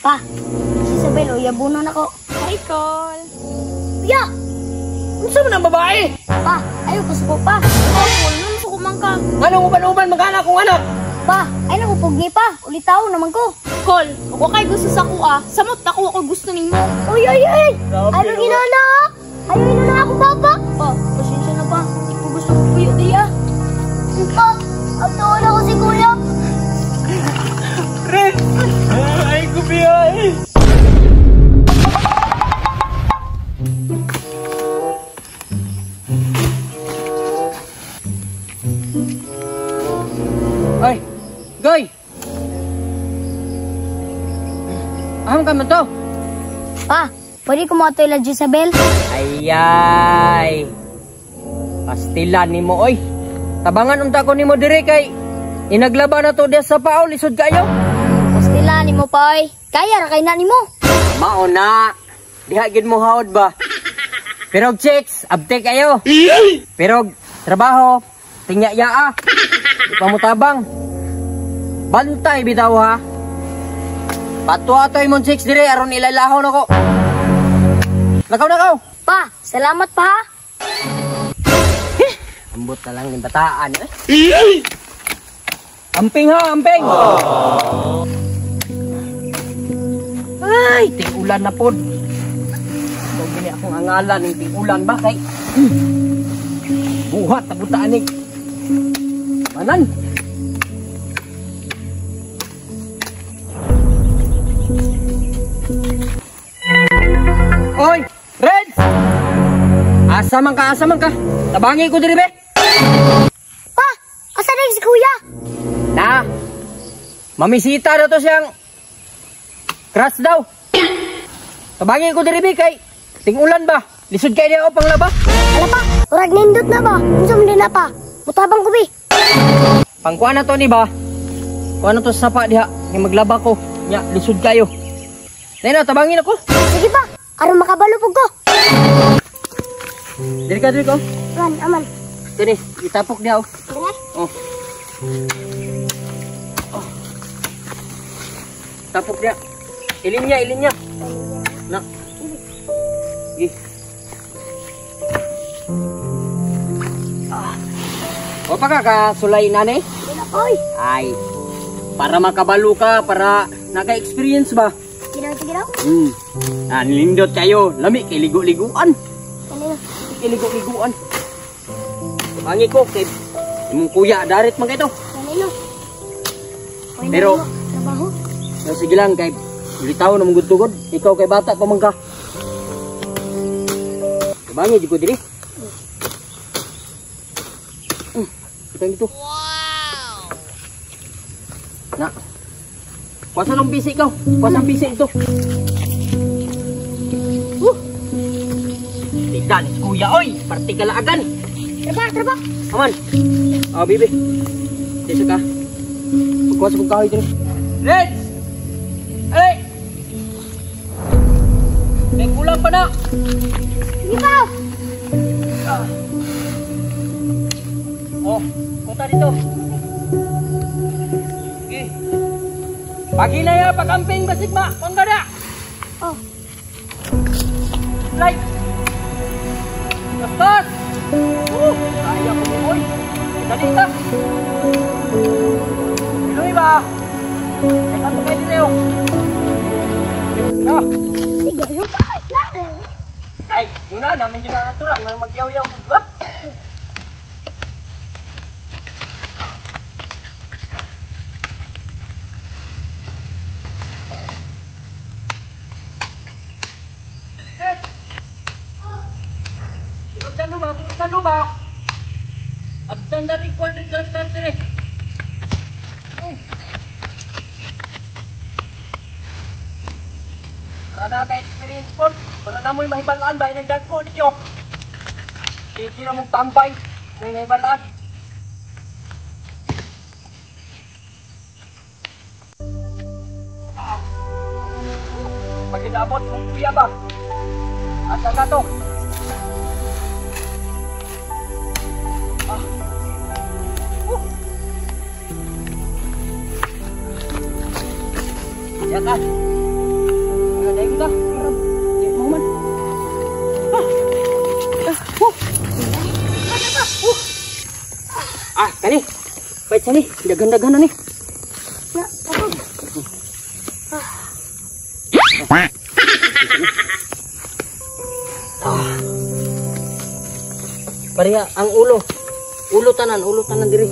Pa, si Isabel, uyabunon ako. Hi, Col. Ya! Unsa man ang babae? Pa, ayaw pasuko pa. Oh, Col, nung suko man ka. Nganong uban-uban magana akong anak? Pa, ay nakupugni pa. Ulitaw naman ko. Col, ako kay gusto sa kuha. Samot ako ako gusto nimo. Uy, uy, uy! Grabe Ayaw naman. ginana! Ayaw ginana ako, papa! Pa, pasensya na pa. Hindi ko gusto puyo diya. Pa, agtuon ako si kuya. Ren! Ay, kubiyahe! Ay! Goy! Aham ka man to? Pa, pwede ko mo ila Jezabel? Ayay! Pastilan ni mo, oy! Tabangan unta ko nimo dire kay inaglaba na to diya sa pao, lisod kayo. Pastilan nimo pa, oy. Kaya ra kay na nimo. Mao na. Diha gid mo haod ba? Pero chicks, abte kayo. Pero trabaho, tingya yaa. Di pa mo tabang. Bantay bitaw ha. Patwa toy mong chicks dire aron ilalahon ako. Nakaw nakaw. Pa, salamat pa ha. Ambot na lang ng bataan eh. Amping ha, amping. Ay, ting-ulan na pod. Kung gini akong angalan ng ting-ulan ba kay buhat na butaan ni manan. Oy, Reds! Asa man ka, asa man ka? Tabangi ko diri be. Pa, asa na si kuya? Na. Mamisita na to siyang crush daw. Tabangi ko diri be kay ting-ulan ba? Lisod kay niya ako panglaba. Ala pa, urag nindot na ba? Unsa man din na pa? Mutabang ko be. Pangkuan na to ni ba? Kuan na to sa sapa diha, ni maglaba ko. Nya, lisod kayo. Dai na, tabangin ako. Sige pa, aron makabalo pug ko. Diri ka, diri ko. Aman, aman. Kini, itapok diha oh. Dire? Oh. Oh. Tapok diha. Ilinya, ilinya. Na. Gi. Ah. O pa ka kasulay nani? Wala oy. Ay. Para makabalo ka, para naka-experience ba? Sige daw, sige daw. Ah, nilindot kayo. Lami kay ligo-liguan. Ano? Kay ligo-liguan. Pangi ko kay imong kuya darit man kay to. Ano? Pero trabaho. No, sige lang kay ulitaw na mong tugod. Ikaw kay bata pa man ka. Bangi jud ko diri. Itang dito. Wow. Na. Kuasa lang bisi ikaw. Kuasa ang bisi ito. Tignan, kuya oy, parte kalaagan. Traba, traba. Aman. Ah, bibi. Dito ka. Pagkuha sa kong kahoy dito. Reds! Ay! May kulang pa na. Sige pa! Ah. Oh, punta dito. Sige. Pagi na ya, pag-amping basig ma. Kung ka na. Oh. Like. Bastos! Kaya ko mo, oy. Dali ka. Pinuy ba? Teka pa kayo dito. Ah. Sige, yung pa. Ay, yun na, namin yun na naturang. Magyaw-yaw. Para ka-experience po, para na mo'y mahibalaan ba, inagdag ko ninyo. Kikira mong tambay, may mahibalaan. Pagkidabot mong kuya ba? Asa ka to? Ya ka. Ka. Mahuman. Ah, kani. Pait sani, daghan-daghan na ni. Na, ako. Pareha ang ulo. Ulo tanan diri.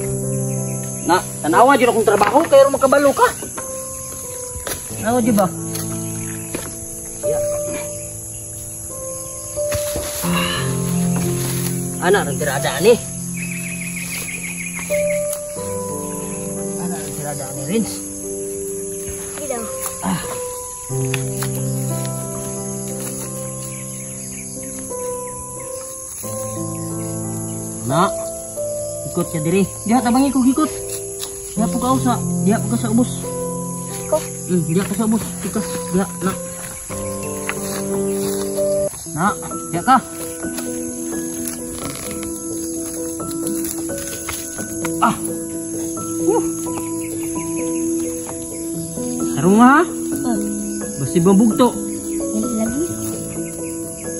Na, tanawa jud akong trabaho kay ro makabalo ka. Tanawa di ba? Ya. Ana rang tirada ani. Ana rang tirada ani Rins. Sige daw. Na. Ikot siya diri. Diha tabangi ko gikot. Diha po ka usa. Diha po ka sa ubos. Ko. Diha ka sa ubos. Tikas. Diha na. Na, diha ka. Ah. Tarong ha. Basta mabugto. Lagi.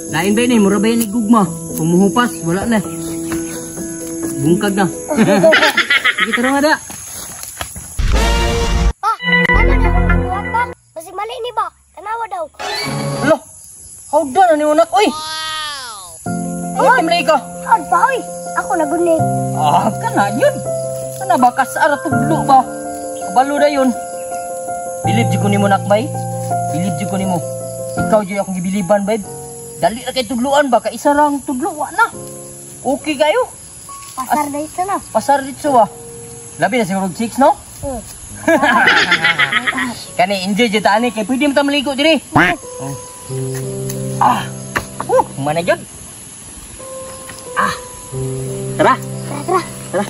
Lain ba ini? Mura ba ini gugma? Pumuhupas, wala na. Bungkag na. Sige, tarong nga da. Pa, tama na akong gibuhat pa. Basig mali ni ba? Tanawa daw. Alo, how na ni unak, oy! Wow! Ay, timlay ka. Hawd pa, oy. Ako na gud ni. Ah, kana yun. Kana ba, kasara tudlo ba? Kabalo na yun. Bilib jud ko nimo nakbay. Bilib jud ko nimo. Ikaw jud akong gibiliban, babe. Dali ra kay tudloan ba? Ka isa rang tudlo, wa na. Okay kayo. Pasar na ito na. Pasar dito ba? Labi na siguro 6, no? Kani enjoy jud ta ani kay pwede man ta maligo diri. Oh. Ah. Mana jud? Ah. Tara. Tara, tara. Tara.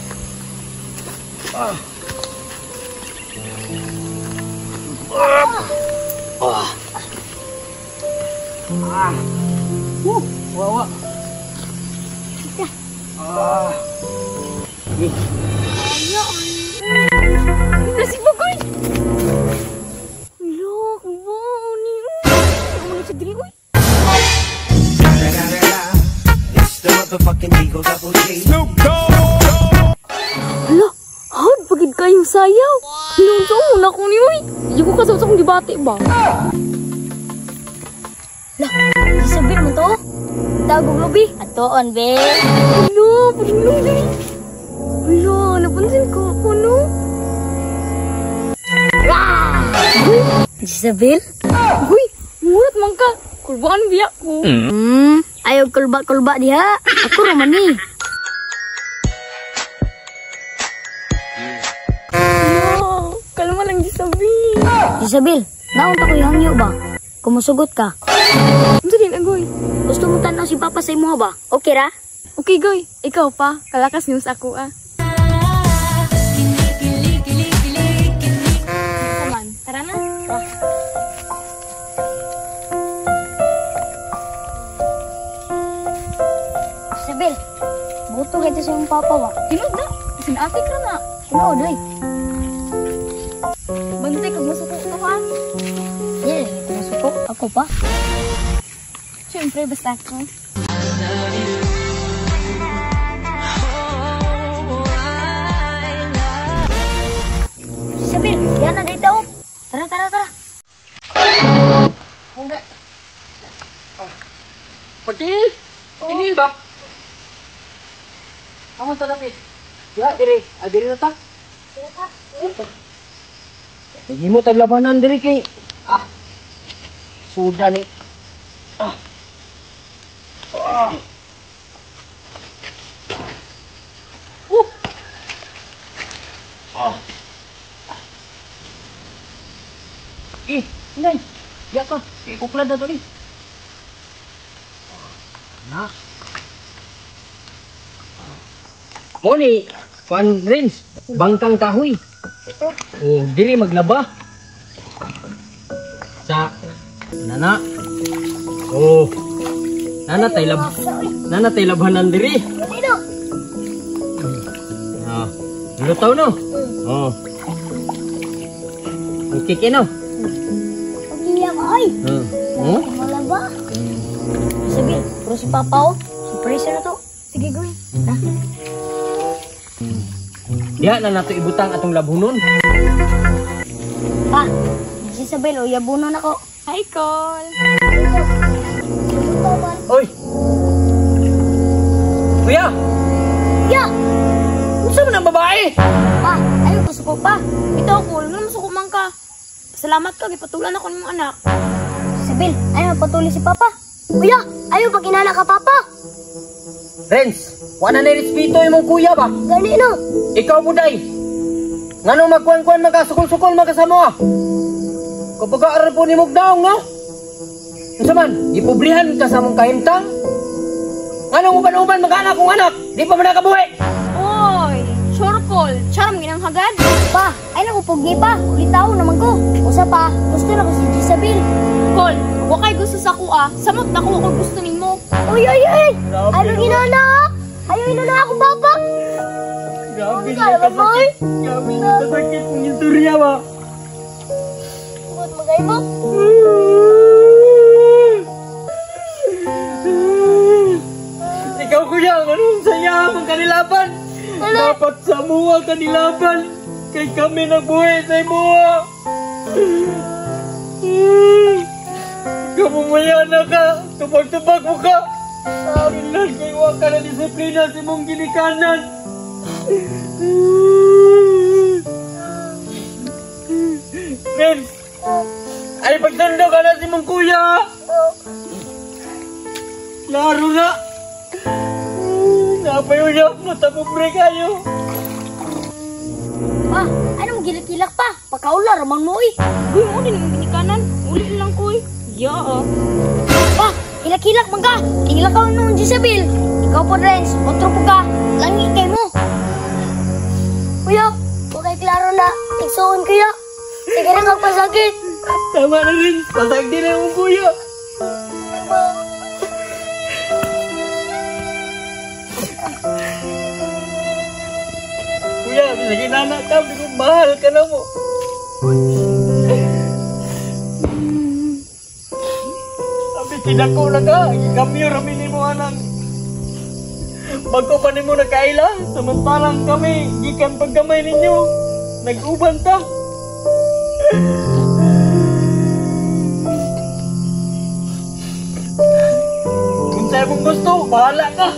Ah. Ah. Wa wa. Ah. Eh. Nasi bagoy. Hala, kuba ni. Ano sa diri oy? It's the motherfucking Eagle Double G. Hala, hawd pagid kayong sayaw. Hinunsa mo na ko ni oy. Di ko kasabot sa akong gibati ba. Lah, isabi naman to. Tagong lubi. Atoon, be. Hala, padulong diri. Hala, napansin ko ako no. Isabel? Uy, murat man ka. Kulbaan biya ko. Ayaw kulba-kulba diha. Ako raman ni. Hala, kalma lang Isabel. Isabel, naon ta ko hangyo ba? Kumusugot ka. Unsa din agoy? Gusto mo tanaw si Papa sa imo ba? Okay ra? Okay goy, ikaw pa. Kalakas niyo sa ako ah. Come on, tara na. Isabel, buto kita sa imong papa ba? Tinud na. Sinati ka na. Tinuod oy. Bantay kag masuko ka ha. Yeah, masuko ako pa. Siyempre, basta ako. Isabel, yan na dito. Tara, tara, tara. Pati, ini ba? Amo ta dapit. Ya, diri. Ah, diri na ta. Hindi mo taglabanan diri kay ah. Suda ni. Ah. Ah. Ah. Eh, inay. Ya ka. Ikuklad na to ni. Na. Mo ni Juan Rins, bangkang kahoy. Oh, diri maglaba. Sa nana. Oh. Nana tay lab. Nana tay labhanan diri. Dito. Ah. Lutaw no? Oh. Okay kino. Okay lang, oy. Oh. Malaba. Sabi, pero si Papa oh. Surprise na to. Sige, gawin. Ha? Diha na nato ibutang atong labhunon. Pa, si Isabel, o yabunon ako. Hi, Col. Oy! Kuya! Ya! Unsa man ang babae? Pa, ayaw ko suko pa. Ito, Col. Nga masuko man ka. Salamat ka, gipatulan ako ng anak. Isabel, ayaw magpatuloy si Papa. Kuya, ayaw pag inana ka, Papa. Renz, wala na respeto imong kuya ba? Gani no. Ikaw buday. Ngano magkuan-kuan magkasukol-sukol magkasama? Kapag aaral po ni Mugdaong, no? Unsa man, gipobrihan ka sa among kahimtang? Nganong uban-uban mag-anak kong anak? Di pa man nakabuhi. Oy, sure, Col. Charam ginang hagad. Pa, ay nakupugni pa. Ulitaw naman ko. Usa pa, gusto na ko si Jezabel. Col, wa kay gusto sa kuha. Samot na ko ako gusto nimo. Uy, uy, uy! Ayaw ginana ah! Ayaw inana ako, Papa! Grabe na kasakit. Grabe na kasakit mong istorya ba? Buat magay mo. Ikaw kuya, anong saya mong kanilaban? Dapat sa muwa kanilaban. Kay kami nagbuhi sa imuha. Kamumaya na ka. Tubag-tubag mo ka. Ilan kay wa ka na disiplina sa imong ginikanan. Renz, ay pagsundo ka na si mong kuya. Laro na. Napayo niya, matapobre kayo. Pa, ano mo gilak-gilak pa? Pagkaula, ramang mo eh. Guy mo din imong ginikanan. Uli lang ko eh. Ya. Pa, hilak-hilak man ka. Hilak ka noon, Jezabel. Ikaw po, Renz. Otro po ka. Langi kay mo. Kuya, okay klaro na. Igsuon kuya. Sige na kang pasakit. Tama na rin. Pasag din na yung kuya. Kuya, sige nana ka. Mahal ka na mo. Abi, kinako na ka. Ikamyo rami ni mo, anang. Bago pa ni mo nakaila, samantalang kami, gikan pagkamay ninyo. Nag-uban ta. Kung sa'yo mong gusto, bahala ka.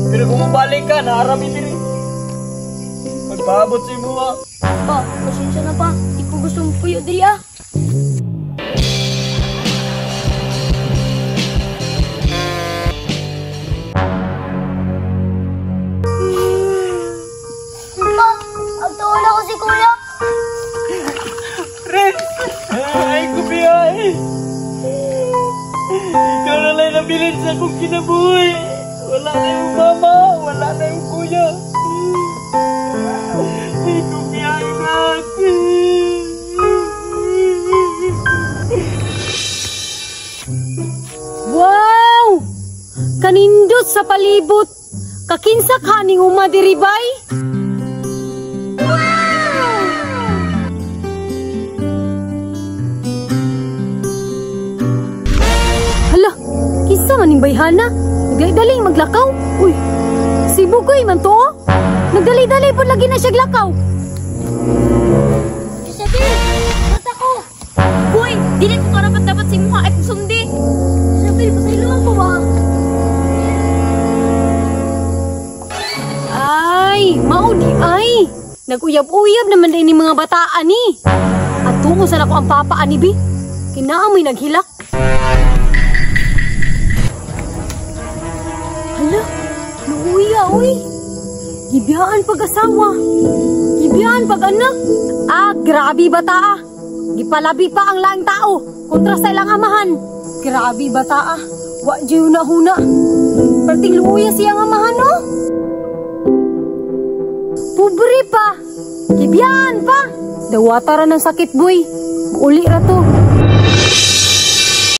Pero kung mabalik ka, naarami din eh. Magpaabot sa imo ha. Pa, pasensya na pa. Di ko gusto mong puyo diri ah. Pa, agtuon ako si kuya. Renz! Ay, kubiyahe. Ikaw na lang nabilin sa akong kinabuhi. Wala na yung mama, wala na yung kuya. Ay, kubiyahe na. Wow! Kanindot sa palibot. Kakinsa ka ning uma diri bay? Hala, kinsa man ning bayhana? Nagdali-dali maglakaw. Uy, si Bugoy man to. Oh. Nagdali-dali pud lagi na siya glakaw. Isabel, bata ko. Hoy, dili ko karapat dapat sa imuha ay pagsundi. Isabel, pasayloan ko ba? Ay, mao di ay. Nag-uyab-uyab naman din ni mga bataan ni. At tungo sa nako ang papa ani bi. Kinaamoy naghilak. Hala, luuya uy. Gibiyaan pag-asawa. Gibiyaan pag-anak. Ah, grabe bata ah. Gipalabi pa ang laing tao kontra sa ilang amahan. Grabe bata ah. Wa na huna. Perting luuya siyang amahan no. Pobre pa. Gibiyaan pa. Dawata ra ng sakit boy. Uli ra to.